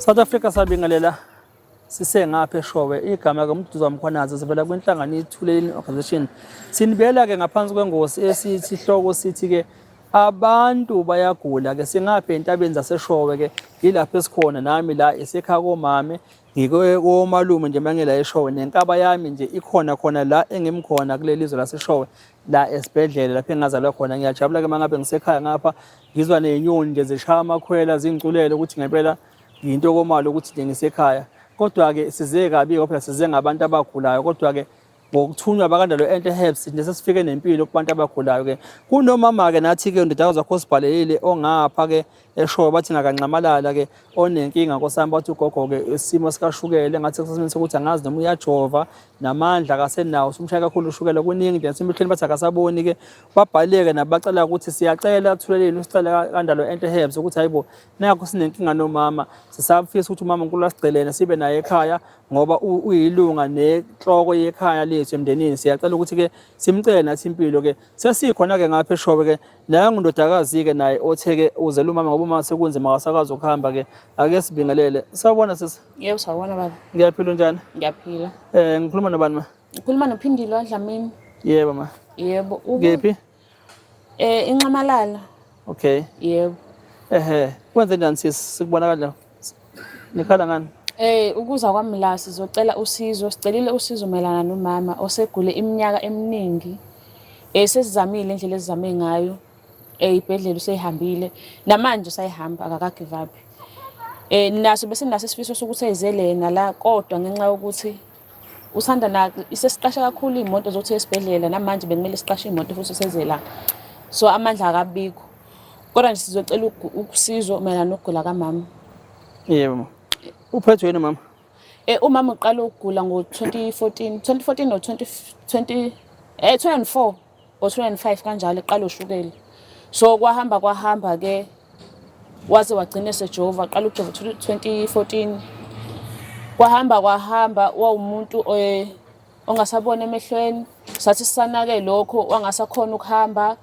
South Africa sabingelela sisengapha eShowe. Igama ke uMduduzi Mkhwanazi, sivela kwinhlangano iThuleleni Organization. Sinibela ke ngaphansi kwengosi esithi hloko sithi ke abantu bayagula ke. Singapha entabeni zaseShowe ke, yilapho esikhona nami la esekhaya komame, ngike komalume nje mangela eShowe, nenkaba yami nje ikhona khona la engimkhona kuleli zwe laseShowe, la esibhedlela lapho engazalwa khona. Ngiyajabula ke mangabe ngisekhaya ngapha, ngizwa nezinyoni nje zishaya amakhwela zingiculele ukuthi ngempela ngiyintokomalo ukuthi nje ngisekhaya. Kodwa-ke size kabi ngoba phela size ngabantu abagulayo, kodwa-ke ngokuthunywa bakandalo Enhle Herbs nje sesifike nempilo kubantu abagulayo-ke. Kunomama-ke nathi-ke undodakazi wakho osibhalelile ongapha-ke eshoyo, bathi ngakanxamalala-ke onenkinga nkosami, bathi ugogo-ke isimo sikashukela engathi kusesimeni sokuthi angazi noma uyajova, namandla akasenawo, usumshaya kakhulu ushukela kuningi nje nasemehlweni, bathi akasaboni-ke. Babhaleke nabo bacela ukuthi siyacela Thuleleni usicela kandalo Enhle Herbs ukuthi hayibo, nakho sinenkinga nomama, sisafisa ukuthi umama uNkulunkulu asigcelene sibe naye ekhaya ngoba uyilunga nenhloko yekhaya lethu emndenini. Siyacela ukuthi-ke simcele nathi impilo-ke. Sesikhona-ke ngapha eShowe-ke, nangu undodakazi-ke naye othe-ke uzela umama ngoba umama sekunzima akasakwazi ukuhamba-ke. Ake sibingelele. Sawubona sisi. Yebo, sawubona baba. Ngiyaphila, unjani? Ngiyaphila. Ngikhuluma nobani ma? Ngikhuluma noPhindile Dlamini. Yebo ma. Yebo. Kephi? Inxamalala. Okay. Yebo. Ehhe, kwenze njani sisi? Sikubona kanjani? Nikhala ngani? Ukuza kwami la sizocela usizo, sicelile usizo mayelana nomama osegule iminyaka eminingi. Sesizamile indlela esizame ngayo. Ibhedlela useyihambile. Namanje usayihamba, akaka-give up. Naso bese naso isifiso sokuthi ezele yena la, kodwa ngenxa yokuthi usanda na sesiqasha kakhulu iy'moto zokuthi esibhedlela, namanje bekumele siqashe iy'moto futhi seze la, so amandla akabikho. Kodwa nje sizocela usizo mayelana nokugula kamama. Yebo. Uphethwe yini mama? Umama uqala ukugula ngo-2014, 2014 no 20 2004 or 2005 kanjalo, eqala ushukela. So kwahamba kwahamba ke waze wagcina esejova, qala ukujova 2014. Kwahamba kwahamba wawumuntu ongasabona emehlweni, sathi sisanake lokho wangasakhona ukuhamba.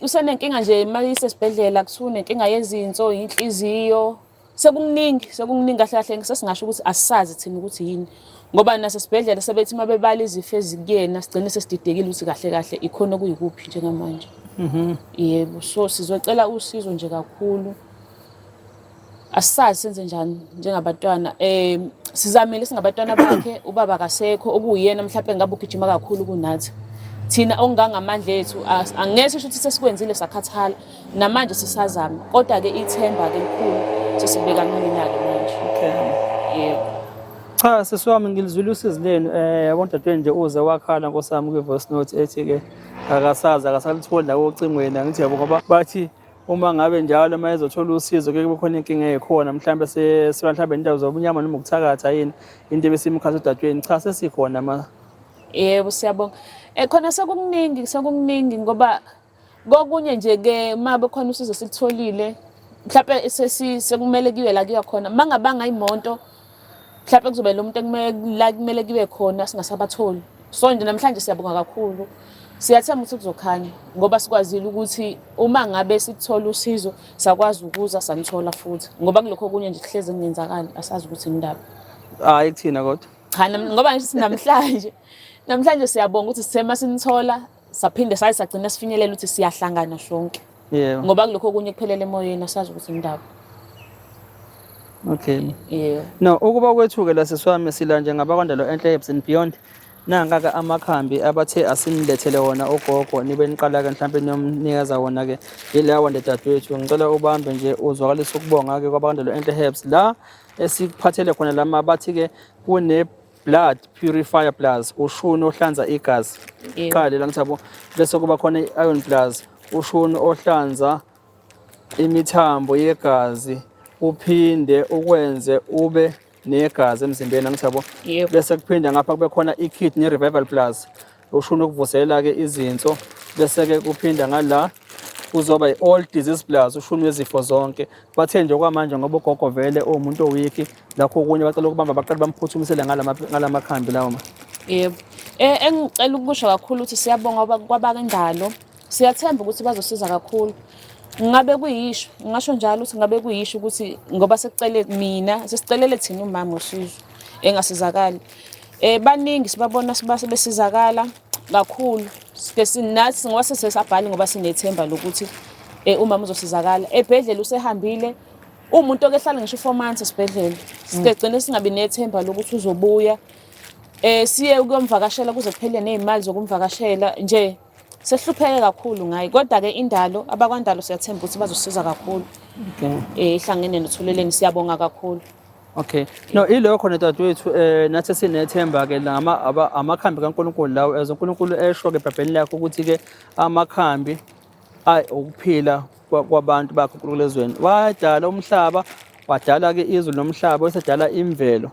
Usenenkinga nje mayise esibhedlela, kuthiwa unenkinga yezinso, inhliziyo, sekukuningi, sekukuningi kahle kahle sesingasho ukuthi asisazi thina ukuthi yini, ngoba nasesibhedlela sebethi uma bebala izifo ezikuyena sigcine sesididekile ukuthi kahle kahle ikhona okuyikuphi njengamanje. Yebo, so sizocela usizo nje kakhulu, asisazi senze njani njengabantwana. Sizamile singabantwana bakhe, ubaba akasekho okuwuyena mhlawumbe ngabe ugijima kakhulu kunathi thina, okungangamandla ethu angeke sisho ukuthi sesikwenzile sakhathala, namanje sisazama, kodwa-ke ithemba-ke elikhulu sesibeka kunina-ke manje. Okay. Yebo. Cha sisi wami, ngilizwile usizi lenu. Yabona dadweni nje uze wakhala nkosi yami kwi-voice note ethi-ke akasazi, akasalitholi la ocingweni. Angithi yabo, ngoba bathi uma ngabe njalo uma ezothola usizo kuke kube khona inkinga eyikhona, mhlawumbe sesiba mhlawumbe indawo zobunyama noma ukuthakatha yini into ebesimkhatha udadweni. Cha, sesikhona ma. Yebo, siyabonga. Khona sekukuningi, sekukuningi, ngoba kokunye nje ke uma bekhona usizo silitholile, mhlawumbe sekumele kuyiwe la kuyiwa khona, uma ngabanga imoto mhlawumbe kuzobe lo muntu ekumele la kumele kuyiwe khona singasabatholi. So nje namhlanje siyabonga kakhulu, siyathemba ukuthi kuzokhanya ngoba sikwazile ukuthi uma ngabe sithola usizo sakwazi ukuza sanithola futhi, ngoba kulokho okunye nje kuhlezi kungenzakali, asazi ukuthi indaba. Hayi kuthina kodwa. Cha, ngoba nje namhlanje siyabonga ukuthi sithe masinithola saphinde saye sagcina sifinyelela ukuthi siyahlangana sonke. Yebo. Ngoba kulokho okunye kuphelele emoyeni, asazi ukuthi indaba. Okay. Yebo. No, ukuba kwethu-ke la sisi wami sila nje ngabakwandalo Enhle Herbs and Beyond. Nanka-ke amakhambi abathe asinilethele wona ogogo, nibe niqala-ke mhlampe niyomnikeza wona-ke yilawa nje dadewethu. Ngicela ubambe nje uzwakalise ukubonga-ke kwabakwandalo Enhle Herbs la esikuphathele khona lama, bathi-ke kune Blood Purifier Plus, ushuni ohlanza igazi. Yebo. Qale la ngithabo, bese kuba khona i-Iron Plus, ushuni ohlanza imithambo yegazi uphinde ukwenze ube negazi emzimbeni, angithabo. Yebo. Bese kuphinda ngapha kube khona i-Kidney Revival Plus, ushuni ukuvuselela-ke izinso, bese-ke kuphinda ngala kuzoba i-All Disease Plus, ushuni wezifo zonke. Bathe nje okwamanje ngoba ugogo vele uwumuntu owiki, lakho okunye bacela ukubamba baqale bamphuthumisele ngalamakhambi lawo ma. Yebo. Engicela ukusho kakhulu ukuthi siyabonga kwabakendalo. Siyathemba ukuthi bazosiza kakhulu. Ngabe kuyisho, ngingasho njalo ukuthi ngabe kuyisho ukuthi ngoba sekucele mina, sesicelele thina umama usizo engasizakali. Baningi sibabona besizakala kakhulu. Sike sinathi ngoba sesesabhali ngoba sinethemba lokuthi umama uzosizakala. Ebhedlela usehambile umuntu oke ehlala ngisho 4 months esibhedlela. Sike gcine singabi nethemba lokuthi uzobuya. Siye ukuyomvakashela kuze kuphele nezimali zokumvakashela nje. Sehlupheke kakhulu ngaye kodwa-ke indalo abakwandalo siyathemba ukuthi bazosiza kakhulu. Okay. Ihlangene noThuleleni siyabonga kakhulu. Okay. No ilokho nedadewethu nathi sinethemba ke lama amakhambi kaNkulunkulu lawo as uNkulunkulu esho ke eBhayibhelini lakhe ukuthi ke amakhambi ay ukuphila kwabantu bakhe uNkulunkulu ezweni. Wadala umhlaba, wadala ke izulu nomhlaba, wasedala imvelo.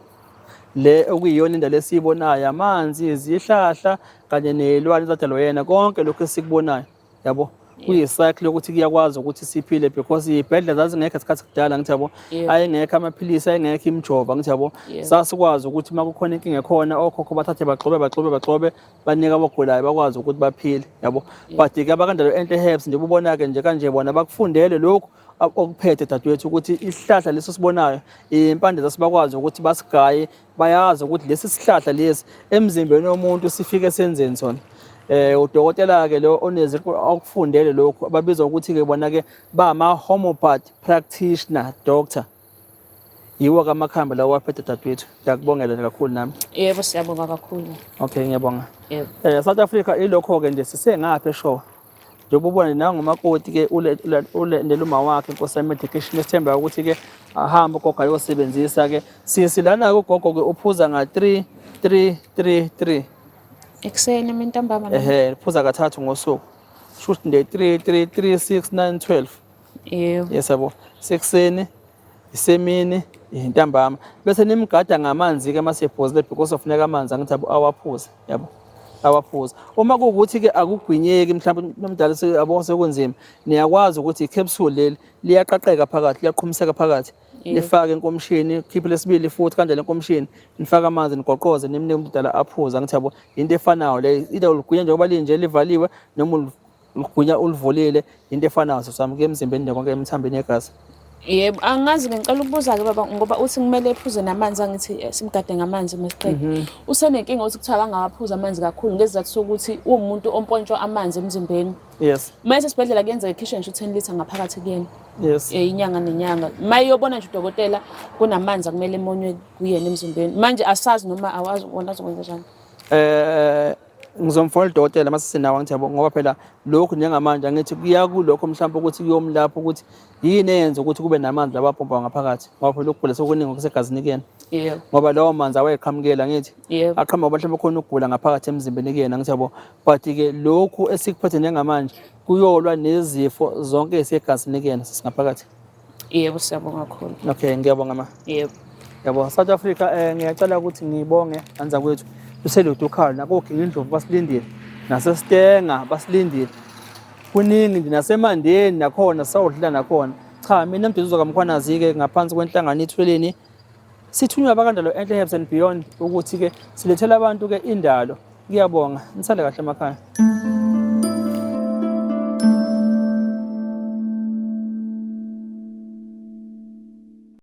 Le okuyiyona indalo esiyibonayo, amanzi, izihlahla kanye nezilwane ezadalwa yena, konke lokhu esikubonayo. Yabo, kuyi-cycle yokuthi kuyakwazi ukuthi siphile because iy'bhedlela zazingekho esikhathi kudala, ngithi yabo, ayengekho amaphilisi, ayengekho imijovo, ngithi yabo, sasikwazi ukuthi uma kukhona inkinga ekhona okhokho bathathe bagxobe bagxobe bagxobe banike abagulayo bakwazi ukuthi baphile, yabo. But-ke abakandalo Enhle Herbs nje ubona-ke nje kanje bona bakufundele lokhu okuphethe dadewethu ukuthi isihlahla leso sibonayo impande zasibakwazi ukuthi basigaye, bayazi ukuthi lesi sihlahla lesi emzimbeni womuntu sifike senzeni sona. Udokotela ke lo oneziqu okufundele lokhu ababizwa ukuthi ke bona ke bama homeopath practitioner doctor. Yiwo kamakhambi lawo waphethe dadewethu. Ngiyakubongela nje kakhulu nami. Yebo, siyabonga kakhulu. Okay, ngiyabonga. Yebo. South Africa ilokho ke nje sisengapha eshowa. Njengoba ubona nangu umakoti ke ulendela uma wakhe inkosi yami medication esithemba ukuthi ke ahambe ugogo ayosebenzisa ke. Sisi lana ke ugogo ke uphuza nga 3 3 3 3. Ekuseni emini ntambama. Ehhe, uphuza kathathu ngosuku. Shuthi nje 3 3 3 6 9 12. Yebo. Yes yabo. Sekuseni, isemini, intambama. Bese nimgada ngamanzi ke masephuzile because of funeka amanzi angithi awaphuze, yabo. Awaphuze. Uma kuwukuthi ke akugwinyeki mhlawumbe nomdala yabo sekunzima, niyakwazi ukuthi i-capsule leli liyaqaqeka phakathi, liyaqhumiseka phakathi. Nifake enkomishini, khiphe lesibili futhi kanjalo enkomishini, nifake amanzi nigoqoze nimnike umdala aphuze angithi yabo. Into efanayo le, either uligwinya njengoba linje livaliwe noma uligwinya ulivulile, into efanayo sosami kuye emzimbeni nje konke emithambeni yegazi. Yebo, angazi ke ngicela ukubuza ke baba ngoba uthi kumele ephuze namanzi angithi simgade ngamanzi mesiqeda. Usenenkinga ukuthi kuthiwa akangawaphuza amanzi kakhulu ngesizathu sokuthi uwumuntu ompontshwa amanzi emzimbeni. Yes. Uma esesibhedlela kuyenzeka ekhishwe ngisho 10 litre ngaphakathi kuyena. Yes. Inyanga nenyanga. Uma eyobona nje udokotela kunamanzi akumele emonywe kuyena emzimbeni. Manje asazi noma awazi wona azokwenza njani. Ngizomfonela udokotela mase sinawo angithi yabo, ngoba phela lokhu njengamanje angithi kuya kulokho mhlawumbe ukuthi kuyomlapha ukuthi yini eyenza ukuthi kube namanzi lawa apompa ngaphakathi, ngoba phela ukugula sekuningi okusegazini kuyena. Yebo. Ngoba lawo manzi awayeqhamukela angithi. Yebo. Aqhamuka ngoba mhlawumbe khona ukugula ngaphakathi emzimbeni kuyena angithi yabo. But ke lokhu esikuphethe njengamanje kuyolwa nezifo zonke ezisegazini kuyena sisingaphakathi. Yebo, siyabonga kakhulu. Okay, ngiyabonga ma. Yebo. Yabo, South Africa ngiyacela ukuthi ngibonge anza kwethu. Uselude ukhalo nakoGinga Indlovu basilindile. Nasesitenga basilindile. Kuningi nje nasemandeni nakhona sawudlula nakhona. Cha mina Mduduzo kaMkhwanazi ke ngaphansi kwenhlangano iThuleleni sithunywa abakandalo Enhle Herbs and Beyond ukuthi ke silethele abantu ke indalo. Ngiyabonga. Nisale kahle emakhaya.